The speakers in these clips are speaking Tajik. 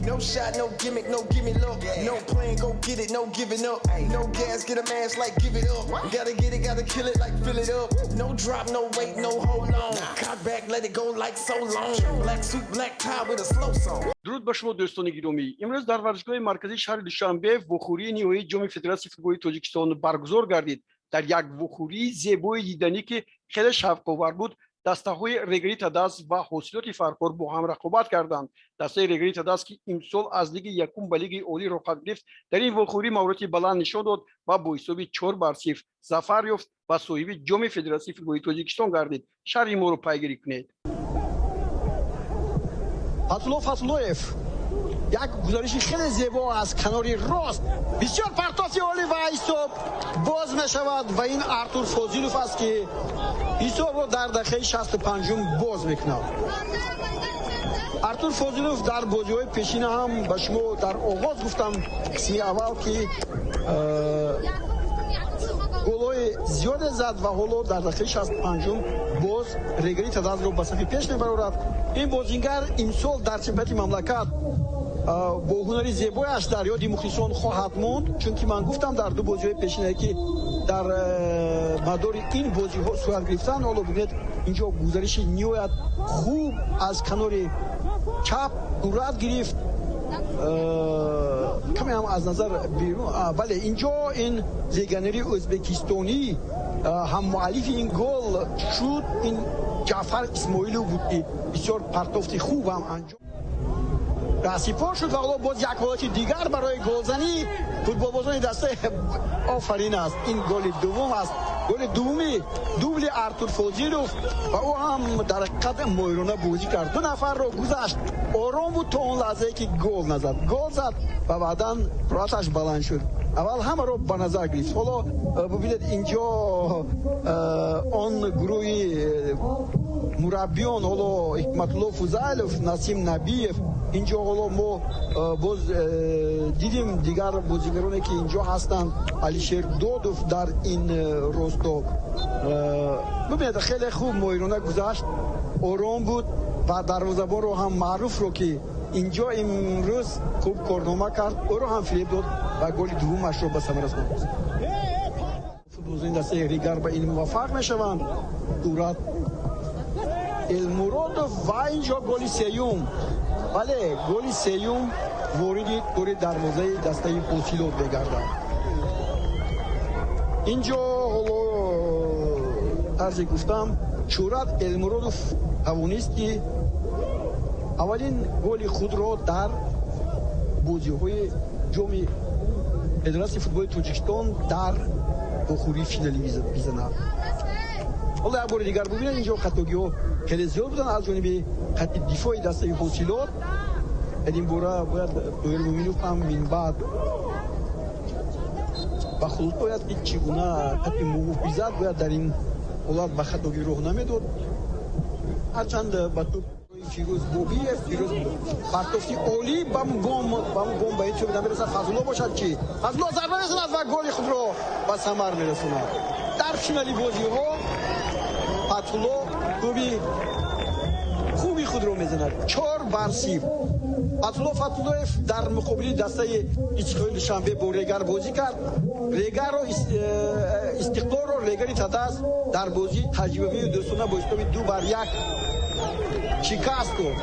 No shot, no gimmick, no gimme look. No plan, go get it, no giving up. No gas, get a mask like give it up. Gotta get it, gotta kill it like fill it up. No drop, no wait, no hold on. Cock back, let it go like so long. Black suit, black tie with a slow song. Дуруд ба шумо, дӯстони гиромӣ. Имрӯз дар варзишгоҳи марказии шаҳри Душанбе вохӯрии ниҳоии Ҷоми Федератсияи футболи Тоҷикистон баргузор гардид. Дар як вохӯрии зебои диданӣ, ки хеле шавқовар буд, дастаҳои Регари Тадас ва Ҳосилоти Фархор бо ҳам рақобат карданд. Дастаи Регари Тадас, ки имсол аз лиги якум ба лиги олӣ роҳхат гирифт, дар ин вохӯрӣ маҳорати баланд нишон дод ва бо ҳисоби 4-0 зафар ёфт ва соҳиби Ҷоми Федератсияи футболи Тоҷикистон гардид. Шарҳи моро пайгирӣ кунед. Фатулло Фатуллоев, як гузариши хеле зебо аз канори рост, бисёр партофти олӣ ва ҳисоб боз мешавад. Ва ин Артур Фозилов аст, ки ҳисобро дар дақиқаи 65-ум боз мекунад. Артур Фозилов дар бозиҳои пешина ҳам, ба шумо дар оғоз гуфтам, қисми аввал, ки голҳои зиёде зад ва ҳоло дар дақиқаи 65-ум боз Регари Тадазро ба сафи пеш мебарорад. Ин бозингар имсол дар чемпионати мамлакат бо ҳунари зебояш дар ёди мухлисон хоҳад монд, чунки ман гуфтам, дар ду бозиҳои пешинае, ки дар мадори ин бозиҳо сурат гирифтанд. Ҳоло бибинед, инҷо гузариши ниҳоят хуб аз канори чап сурат гирифт, каме ҳам аз назар берун. Бале, инҷо ин легионери ӯзбекистонӣ ҳам муаллифи ин гол шуд. Ин Ҷаъфар Исмоилов буд, ки бисёр партофти хуб ҳам анҷом расипор шуд. Ва ҳоло боз як ҳолати дигар барои голзанӣ футболбозони дастаи. Офарин аст, ин голи дуввум аст, голи дуввуми дубли Артур Фозилов. Ва ӯ ҳам дар ҳақиқат моҳирона бозӣ кард, ду нафарро гузашт, ором буд то он лаҳзае, ки гол назад. Гол зад ва баъдан суръаташ баланд шуд, аввал ҳамаро ба назар гирифт. Ҳоло бубинед, инҷо он гурӯҳи мураббиён, ҳоло Ҳикматулло Фузайлов, Насим Набиев инҷо. Ҳоло мо боз дидим дигар бозигароне, ки инҷо ҳастанд, Алишер Додов дар ин росто. Бубинед, хеле хуб моҳирона гузашт, ором буд ва дарвозабонро ҳам, Маъруфро, ки инҷо имрӯз хуб корнома кард, ӯро ҳам фиреб дод ва голи дуввумашро ба самар расонд. Футболбозони дастаи Регар ба ин муваффақ мешаванд. Сурат Элмуродов ва инҷо голи сеюм. Бале, голи сеюм вориди тори дарвозаи дастаи Ҳосилот мегардад. Инҷо ҳоло, тарзе гуфтам, Шӯҳрат Элмуродов тавонист, ки аввалин голи худро дар бозиҳои Ҷоми Федератсияи футболи Тоҷикистон дар вохӯрии финалӣ бизанад. Ҳоло як бори дигар бубинед, инҷо хатогиҳо хеле зиёд буданд аз ҷониби хатти дифои дастаи Ҳосилот. Дар ин бора бояд Тоҳир Муъминов ҳам минбаъд ба хулоса ояд, ки чӣ гуна хатти муҳофизат бояд дар ин ҳолат ба хатогӣ роҳ намедод. Ҳарчанд ба туп Фирӯз Бобиев. Фирӯз, партофти олӣ ба бом, ба ин тӯб намерасад. Фазлулло бошад, чи Фазлулло зарба мезанад ва голи худро ба самар мерасонад. Дар финали бозиҳо Фатҳулло тӯби хуби худро мезанад, 4-0. Фатҳулло Фатҳуллоев дар муқобили дастаи Истиқлоли Душанбе бо Регар бозӣ кард. Регарро, Истиқлолро Регари Тадас дар бозии таҷрибавию дӯстона бо ҳисоби 2-1 шикаст дод.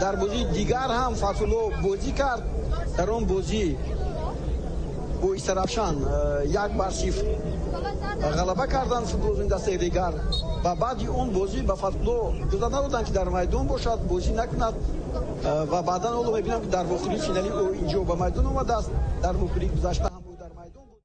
Дар бозии дигар ҳам Фатҳулло бозӣ кард. Дар он бозӣ бо Истаравшан 1-0 ғалаба карданд футболбозони дастаи Регар. Ва баъди он бозӣ ба Фатҳулло иҷозат надоданд, ки дар майдон бошад, бозӣ накунад. Ва баъдан ҳоло мебинам, ки дар вохӯрии финалӣ ӯ инҷо ба майдон омадааст. Дар вохӯрии гузашта ҳам ӯ дар майдон буд.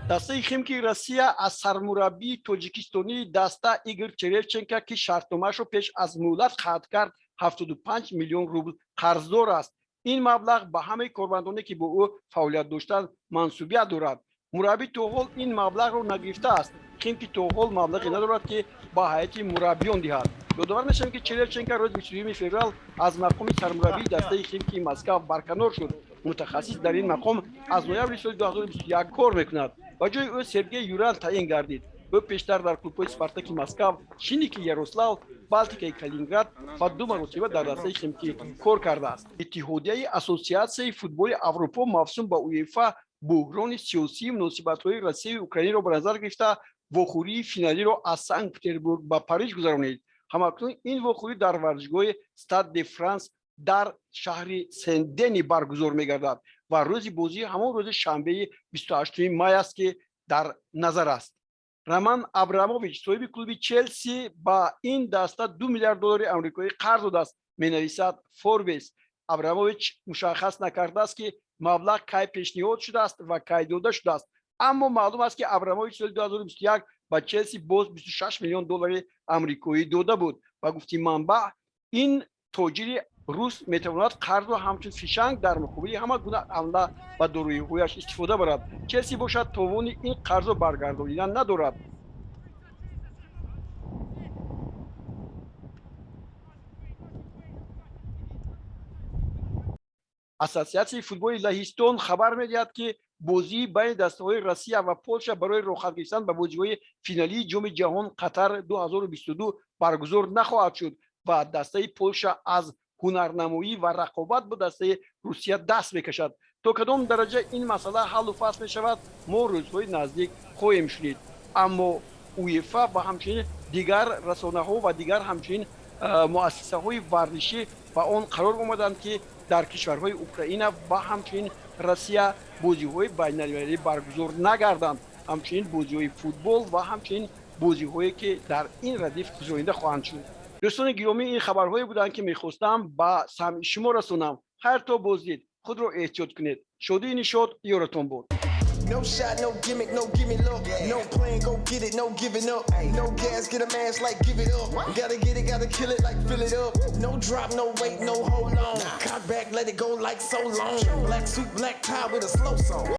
Дастаи Химки Россия аз сармураббии тоҷикистонии даста Игор Черевченко, ки шартномаашро пеш аз муҳлат қатъ кард, 75 миллион рубл қарздор аст. Ин маблағ ба ҳамаи кормандоне, ки бо ӯ фаъолият доштанд, мансубият дорад. Мураббӣ то ҳол ин маблағро нагирифтааст. Химки то ҳол маблағе надорад, ки ба ҳайати мураббиён диҳад. Ёдовар мешавем, ки Черевченко рӯзи 22 феврал аз мақоми сармураббии дастаи Химки Москав барканор шуд. Мутахассис дар ин мақом аз ноябри соли 2021 кор мекунад. Ба ҷои ӯ Сергей Юран таъин гардид. Ӯ пештар дар клубҳои Спартаки Москав, Шинники Ярослав, Балтикаи Калининград ва ду маротиба дар дастаи Химки кор кардааст. Иттиҳодияи Ассотсиатсияи футболи Аврупо мавсум ба УЕФА буҳрони сиёсии муносибатҳои Россияю Украинаро ба назар гирифта, вохӯрии финалиро аз Санкт Петербург ба Париж гузаронид. Ҳамакнун ин вохӯрӣ дар варзишгоҳи Стад де Франс дар шаҳри Сен Дени баргузор мегардад ва рӯзи бозӣ ҳамон рӯзи шанбеи 28 май аст, ки дар назар аст. Роман Абрамович, соҳиби клуби Челси, ба ин даста 2 миллиард доллари амрикоӣ қарз додааст, менависад Форбес. Абрамович мушаххас накардааст, ки маблағ кай пешниҳод шудааст ва кай дода шудааст, аммо маълум аст, ки Абрамович соли 2021 ба Челси боз 26 миллион доллари амрикоӣ дода буд. Ба гуфти манбаъ, ин тоҷири рус метавонад қарзро ҳамчун фишанг дар муқобили ҳама гуна ҳамла ба дороиҳояш истифода барад. Челси бошад, товони ин қарзро баргардонидан надорад. Ассотсиатсияи футболи Лаҳистон хабар медиҳад, ки бозии байни дастаҳои Россия ва Полша барои роҳхат гирифтан ба бозиҳои финалии Ҷоми ҷаҳон Қатар 2022 баргузор нахоҳад шуд ва дастаи Полша аз ҳунарнамоӣ ва рақобат бо дастаи Русия даст мекашад. То кадом дараҷа ин масъала ҳаллу фасл мешавад, мо рӯзҳои наздик хоҳем шунид. Аммо УЕФА ва ҳамчунин дигар расонаҳо ва дигар ҳамчунин муассисаҳои варзишӣ ба он қарор омаданд, ки дар кишварҳои Украина ва ҳамчунин Россия бозиҳои байналмилалӣ баргузор нагарданд, ҳамчунин бозиҳои футбол ва ҳамчунин бозиҳое, ки дар ин радиф гузаронида хоҳанд шуд. Дӯстони гиромӣ, ин хабарҳое буданд, ки мехостам ба самъи шумо расонам. Хайр, то боздид, худро эҳтиёт кунед. Шодии нишот ёратон буд. No shot, no gimmick, no gimme look. No plan, go get it, no giving up. No gas, get a mask like give it up. Gotta get it, gotta kill it like fill it up. No drop, no wait, no hold on. Cock back, let it go like so long. Black suit, black tie with a slow song.